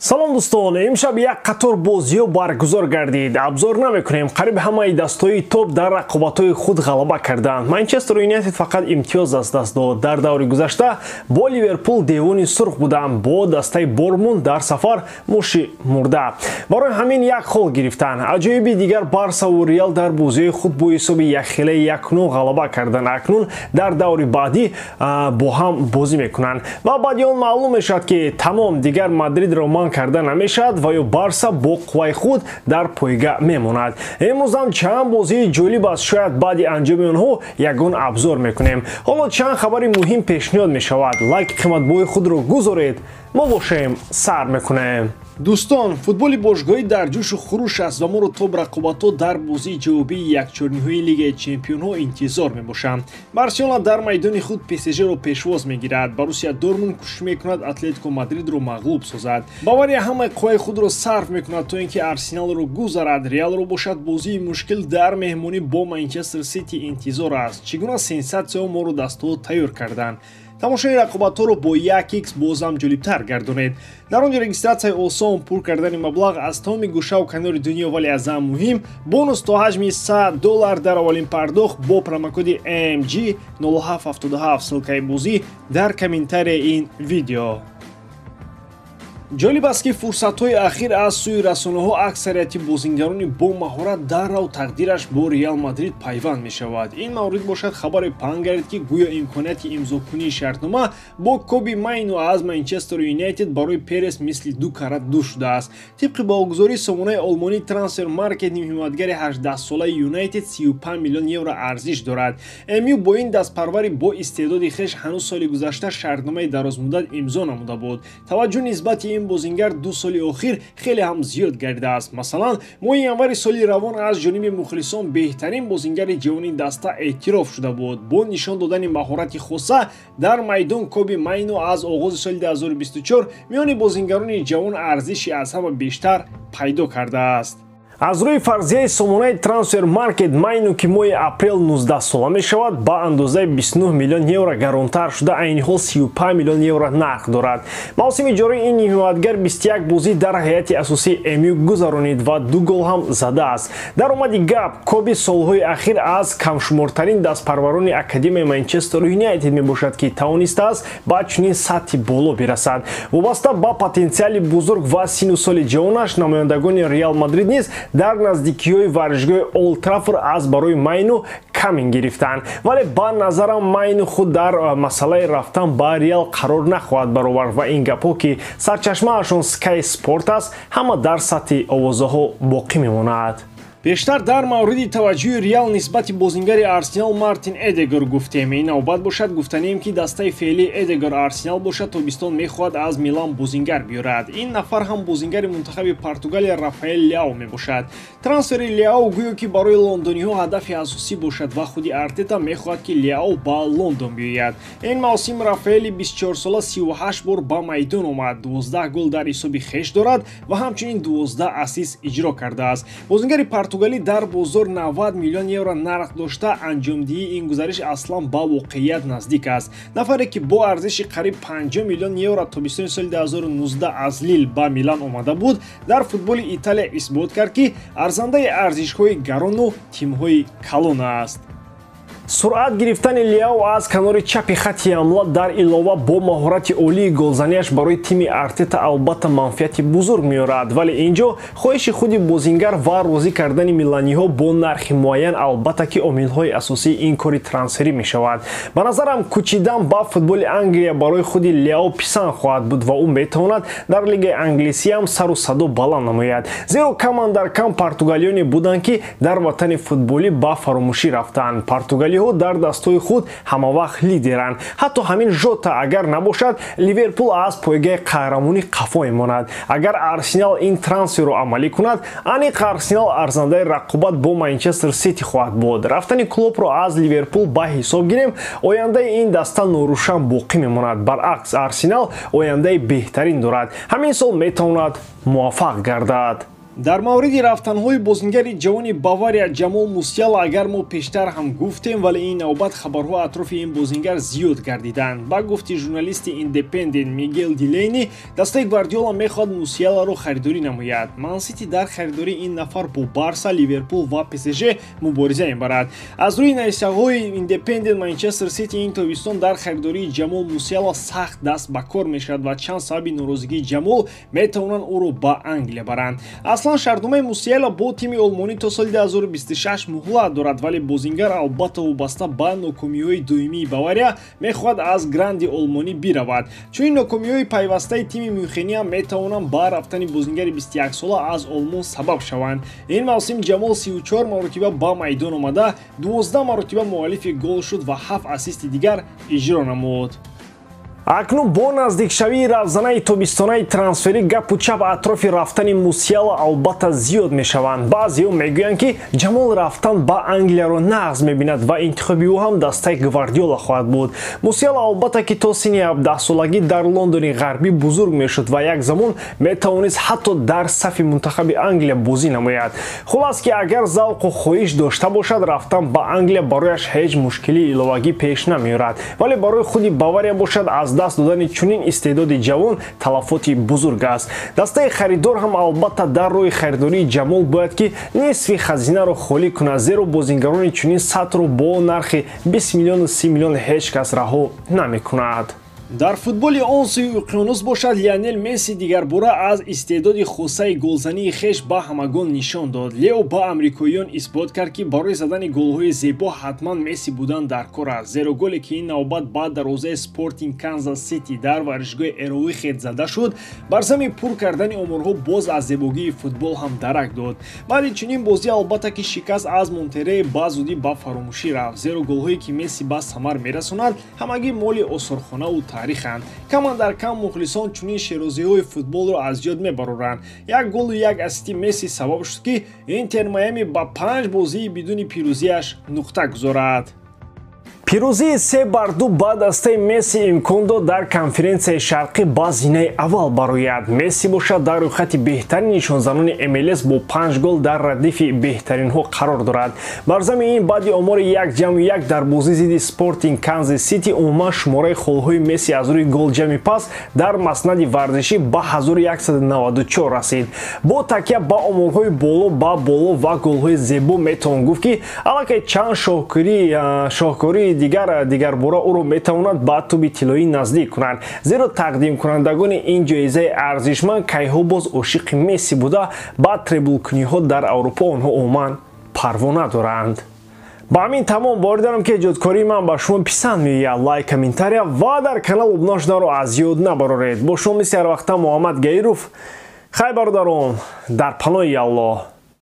Салом дӯстон, имшаб як қатор бозиҳо баргузор гардид. Абзор намекунем, қариб ҳамаи дастҳои топ дар рақобатҳои худ ғалаба карданд. Манчестер Юнайтед фақат имтиёз аз даст дод. Дар даври гузашта бо Ливерпул девони сурх буданд, бо дастаи Бормунд дар сафар муши мурда. Барои ҳамин як хол гирифтанд. Аҷоиби дигар, Барсаву Реал дар бозиҳои худ бо ҳисоби якхелаи 1-0 ғалаба карданд. Акнун дар даври баъдӣ бо ҳам бозӣ мекунанд. Ва баъди он маълум мешавад, ки тамом дигар Мадридро манъ карда намешавад ва ё Барса бо қувваи худ дар пойга мемонад. Имрӯзам чанд бозии ҷолиб аст, шояд баъди анҷоми онҳо ягон абзор мекунем. Ҳоло чанд хабари муҳим пешниҳод мешавад. Лайк қиматбоҳои худро гузоред, мо бошем сар мекунем. Дӯстон, футболи бошгоҳӣ дар ҷӯшу хуруш аст ва моро топ рақобатҳо дар бозии ҷавобии якчорниҳои Лигаи чемпионҳо интизор мебошанд. Барселона дар майдони худ ПСЖ-ро пешвоз мегирад. Боруссия Дортмунд кӯшиш мекунад Атлетико Мадридро мағлуб созад. Бавария ҳамаи қувваи худро сарф мекунад, то ин ки Арсеналро гузарад. Реалро бошад бозии мушкил дар меҳмонӣ бо Манчестер Сити интизор аст. Чӣ гуна сенсатсияҳо моро дастҳо тайёр карданд. Тамошои рақобатҳоро бо 1x бозам ҷолибтар гардонед. Дар он ҷо регистратсияи осон, пур кардани маблағ аз тамоми гӯшаву канори дунё, вале аз ҳам муҳим бонус то ҳаҷми $100 дар аввалин пардохт бо промокоди MG 0777. Ссылкаи бозӣ дар комментарияи ин видео. Ҷолиб аст, ки фурсатҳои ахир аз сӯи расонаҳо аксарияти бозингарони бо маҳорат даррав тақдираш бо Реал Мадрид пайванд мешавад. Ин маврид бошад хабаре паҳн гардид, ки гӯё имконияти имзокунии шартнома бо Коби Майну аз Манчестер Юнайтед барои Перес мисли ду карат ду шудааст. Тибқи баҳогузории сомонаи олмонии Трансфер Маркет, нимҳимоятгари 18-солаи Юнайтед 35 миллион евро арзиш дорад. МЮ бо ин дастпарвари бо истеъдоди хеш ҳанӯз соли гузашта шартномаи дарозмуддат имзо намуда буд. Таваҷҷӯҳ нисбати ин бозингар 2 соли охир хеле ҳам зиёд гардидааст. Масалан, моҳи январи соли равон аз ҷониби мухлисон беҳтарин бозингари ҷавони даста эътироф шуда буд. Бо нишон додани маҳорати хоса дар майдон, Коби Майно аз оғози соли 2024 миёни бозингарони ҷавон арзиши аз ҳама бештар пайдо кардааст. Аз рӯи фарзияи сомонаи Трансфер Маркет, Майну, ки моҳи апрел 19 сола мешавад, ба андозаи 29 миллион евро гаронтар шуда, айни ҳол 35 миллион евро нарх дорад. Мавсими ҷории ин ҳимоятгар 21 бозӣ дар ҳайати асосии МЮ гузаронид ва 2 гол ҳам задааст. Даромади гап, Коби солҳои ахир аз камшумортарин дастпарварони Академияи Манчестер Юнайтед мебошад, ки тавонистааст ба чунин сатҳи боло бирасад. Вобаста ба потенсиали бузург ва сину соли ҷавонаш, намояндагони Реал Мадрид низ дар наздикиҳои варзишгоҳи Олд Траффорд аз барои Майну камин гирифтанд. Вале ба назарам Майну худ дар масъалаи рафтан ба Реал қарор нахоҳад баровард ва ин гапҳо, ки сарчашмаашон Sky Sport аст, ҳама дар сатҳи овозаҳо боқӣ мемонад. Пештар дар мавриди таваҷҷӯҳи Реал нисбати бозингари Арсенал Мартин Эдегор гуфтем. Ин навбат бошад гуфтанем, ки дастаи феълии Эдегор Арсенал бошад тобистон мехоҳад аз Милан бозингар биёрад. Ин нафар ҳам бозингари мунтахаби Португалия Рафаэл Ляо мебошад. Трансфери Ляо гӯё ки барои лондониҳо ҳадафи асосӣ бошад ва худи Артета мехоҳад, ки Ляо ба Лондон биёяд. Ин мавсим Рафаэли 24-сола 38 бор ба майдон омад, 12 гол дар ҳисоби хеш дорад ва ҳамчунин 12 ассист иҷро кардааст. Бозингари Португалӣ дар бозор 90 миллион евро нарх дошта, анҷомдиҳии ин гузариш аслан ба воқеият наздик аст. Нафаре, ки бо арзиши қариб 50 миллион евро тобистони соли 2019 аз Лил ба Милан омада буд, дар футболи Италия исбот кард, ки арзандаи арзишҳои гарону тимҳои калон аст. Суръат гирифтани Ляо аз канори чапи хати ҳамла дар илова бо маҳорати олии голзанияш барои тими Артета албатта манфиати бузург меорад, вале ин ҷо хоҳиши худи бозингар ва розӣ кардани миланиҳо бо нархи муайян албатта ки омилҳои асосии ин кори трансферӣ мешавад. Ба назарам, кӯчидан ба футболи Англия барои худи Ляо писанд хоҳад буд ва ӯ метавонад дар лигаи англисиам сару садо баланд намояд, зеро камандар кам португалиёне буданд, ки дар ватани футболӣ ба фаромӯшӣ рафтанд. Португалиҳо дар дастҳои худ ҳамавақт лидеранд. Ҳатто ҳамин Жота агар набошад, Ливерпул аз пойгаи қаҳрамонӣ қафо мемонад. Агар Арсенал ин трансферро амалӣ кунад, аниқ Арсенал арзандаи рақобат бо Манчестер Сити хоҳад буд. Рафтани Клопро аз Ливерпул ба ҳисоб гирем, ояндаи ин даста норӯшан боқӣ мемонад. Баръакс, Арсенал ояндаи беҳтарин дорад. Ҳамин сол метавонад муваффақ гардад. Дар мавриди рафтанҳои бозингари ҷавони Бавария Ҷамол Мусиала агар мо пештар ҳам гуфтем, вале ин навбат хабарҳо атрофи ин бозингар зиёд гардиданд. Ба гуфти журналисти Индепендент Мигел Дилейни, дастаи Гвардиола мехоҳад Мусиаларо харидорӣ намояд. Ман-Сити дар харидории ин нафар бо Барса, Ливерпул ва ПСЖ мубориза мебарад. Аз рӯи нависаҳои Индепендент, Манчестер Сити ин тобистон дар харидории Ҷамол Мусиала сахт даст ба кор мешавад ва чанд сабаби норозигии Ҷамол метавонанд ӯро ба Англия баранд. Аслан шартномаи Мусиала бо тими олмонӣ то соли 2026 муҳлат дорад, вале бозингар албатта вобаста ба нокомиҳои доимии Бавария мехоҳад аз гранди олмонӣ биравад. Чунин нокомиҳои пайвастаи тими Мюнхенӣ ҳам метавонанд ба рафтани бозингари 21сола аз Олмон сабаб шаванд. Ин мавсим Ҷамол 34 маротиба ба майдон омада, 12 маротиба муаллифи гол шуд ва 7 ассисти дигар иҷро намуд. Акнун бо наздикшавии равзанаи тобистонаи трансферӣ гапу чап атрофи рафтани Мусиала албатта зиёд мешаванд. Баъзеҳо мегӯянд, ки Ҷамол рафтан ба Англияро нағз мебинад ва интихоби ӯ ҳам дастаи Гвардиола хоҳад буд. Мусиала албатта ки то синни 17солагӣ дар Лондони ғарбӣ бузург мешуд ва як замон метавонист ҳатто дар сафи мунтахаби Англия бозӣ намояд. Хулас ки агар завқу хоҳиш дошта бошад, рафтан ба Англия барояш ҳеҷ мушкилии иловагӣ пеш намеорад. Вале барои худи Бавария бошад, аз даст додани чунин истеъдоди ҷавон талафоти бузург аст. Дастаи харидор ҳам албатта дар роҳи харидории Ҷамол бояд ки нисфи хазинаро холӣ кунад, зеро бозингарони чунин сатҳро бо нархи 20 миллиону 30 миллион ҳеҷ кас раҳо намекунад. Дар футболи он сӯи уқёнус бошад, Лионел Месси дигарбора аз истеъдоди хосаи голзании хеш ба ҳамагон нишон дод. Лео ба амрикоиён исбот кард, ки барои задани голҳои зебо ҳатман Месси будан дар кор аст, зеро голе ки ин навбат ба дарвозаи Спортинг Канзас Сити дар варзишгоҳи Эроуихед зада шуд, бар зами пур кардани оморҳо боз аз зебогии футбол ҳам дарак дод. Баъди чунин бозӣ албатта ки шикаст аз Монтерей ба зудӣ ба фаромӯшӣ рафт, зеро голҳое ки Месси ба самар мерасонад ҳамагӣ моли осорхонаву таъриханд. Каман дар кам мухлисон чунин шерозиҳои футболро аз ёд мебароранд. Як голу як ассисти Месси сабаб шуд, ки Интер Майами ба 5 бозии бидуни пирӯзиаш нуқта гузорад. Пирӯзии 3-2 ба дастаи Месси имкон дод дар конференсияи шарқӣ ба зинаи аввал барояд. Месси бошад дар рӯйхати беҳтарин нишонзанони МЛС бо 5 гол дар радифи беҳтаринҳо қарор дорад. Бар зами ин баъди омори 1-1 дар бозӣ зидди Спортинг Канзас Сити умуман шумораи холҳои Месси аз рӯи голҷамъи пас дар маснади варзишӣ ба 1194 расид. Бо такя ба оморҳои боло ба боло ва голҳои зебо метавон гуфт, ки аллакай чанд шоҳкории дигарбора ӯро метавонад ба туби тиллоӣ наздик кунад, зеро тақдимкунандагони ин ҷоизаи арзишманд кайҳо боз ошиқи Месси буда, ба треблкуниҳо дар Аврупо онҳо умуман парво надоранд. Ба ҳамин тамом. Боварӣ дорам, ки эҷодкории ман ба шумо писанд меояд. Лайк, комментария ва дар канал обуна шуданро аз ёд набароред. Бо шумо мисли ҳарвақта Муҳаммад Гаиров. Хай, бародарон, дар паноҳи Аллоҳ.